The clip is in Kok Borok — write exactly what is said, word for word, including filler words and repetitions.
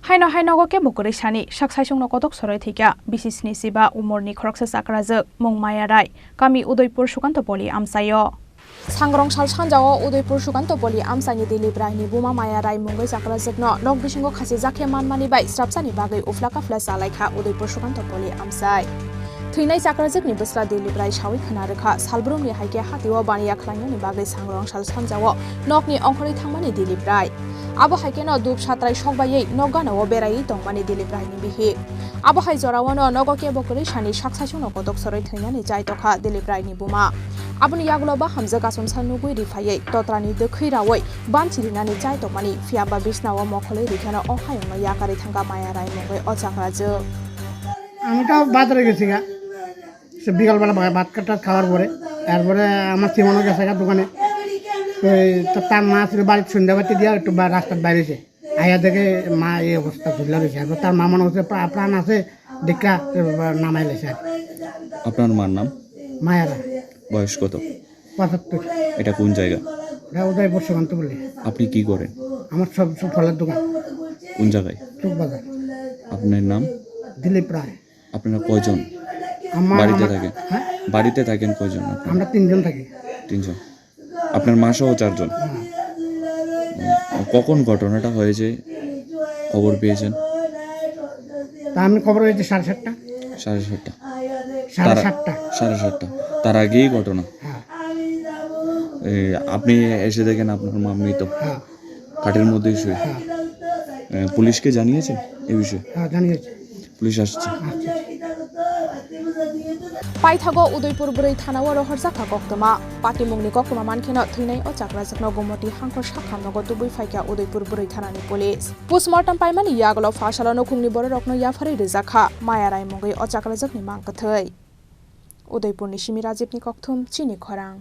Haino hai nogo kebo kwrwi sani, sak saisungno kotok soroi thwikha, bisi sni siba umorni khoroksa chakrajwk, mung Maya Rai, kami Udaipur Sukantopoli amchaio. Sangrong sal sanjao Udaipur Sukantopoli amchaini Dilip Raini buma Maya Rai mungwi chakrajwkno nok bisingo khasijakhe manmani bai srapsani bagwi ufla kafla chalaikha Udaipur Sukantopoli amchai. Thwinai chakrajwkni bwsla Dilip Rai sawi khna rwkha, salbrumni hai khe hatio baniya khlainani bagwi sangrong sal sanjao nokni ongkhorwi thangmani Dilip Rai. Abo hai kheno dup satrai sokbaiwi nok ganao beraiwi tongmani Dilip Raini bihik. Abo hai jorao no nogo kebo kwrwi sani sak saisungno kotok soroi thwinani chai tokha Dilip Raini buma. Aboni yagulo ba hamjwk achomsa nugwi riphaiwi totrani dwkhwi rawi banchi rinani chai tongmani, phiya ba bisnao mokholwi rikheno o hayungno yakarwi thangkha Maya Rai mungwi o chakrajwk. আমি তো বাজারে গেছি গা, সে বিকালবেলা ভা-, ভাত কাটা খাওয়ার পরে, তারপরে আমার সিমনও গেছে গা দোকানে। তো এই তো তার মা ছিল বাড়ির সন্ধ্যাবাতি দিয়ে একটু বা-, রাস্তার বাইরে এসে আয়া দেখে মা এই অবস্থা ঝুলে রয়েছে। এরপর তার মা মনে হচ্ছে প্রা-, প্রাণ আছে, দেখা নামাই লেছে আর কি। আপনার মার নাম? মায়ারা। বয়স কত? পঁচাত্তর। এটা কোন জায়গা? এটা উদয়পুর সীমান্ত বলে। আপনি কি করেন? আমার সব, সব ফলের দোকান। কোন জায়গায়? চোখ বাজার। আপনার নাম? দিলীপ রায়। আপনারা কয়জন আমার, বাড়িতে আমার, থাকেন? হ্যাঁ? বাড়িতে থাকেন কয়জন আপনারা? আমরা তিনজন থাকি। তিনজন। আপনার মা সহ চারজন? হ্যাঁ। ও, কখন ঘটনাটা হয়েছে খবর পেয়েছেন? তা আমি খবর পেয়েছি সাড়ে সাতটা। সাড়ে সাতটা। সাড়ে তারা সাতটা। সাড়ে সাতটা। তার আগেই ঘটনা? হ্যাঁ। এ, আপনি এসে দেখেন আপনার মা মৃত? হ্যাঁ। খাটের মধ্যেই শুয়ে? হ্যাঁ। এ, পুলিশকে জানিয়েছেন এই বিষয়ে? হ্যাঁ, জানিয়েছি। পুলিশ আসছে। আচ্ছা। Paithago Udaipur bwrwi thanao rohorjakha koktwma. Patimungni koktwma mankheno thwinai o chakrajwkno Gomoti hangkor sakhamnogo tubui phaikha Udaipur bwrwi thanani police. Postmortem paimani yagulo phalsalo nukhungni bororokno yapharwi rwjakha Maya Rai mungwi o chakrajwkni mang kwthwi. Udaipurni simi Rajibni kokthum, chini khorang.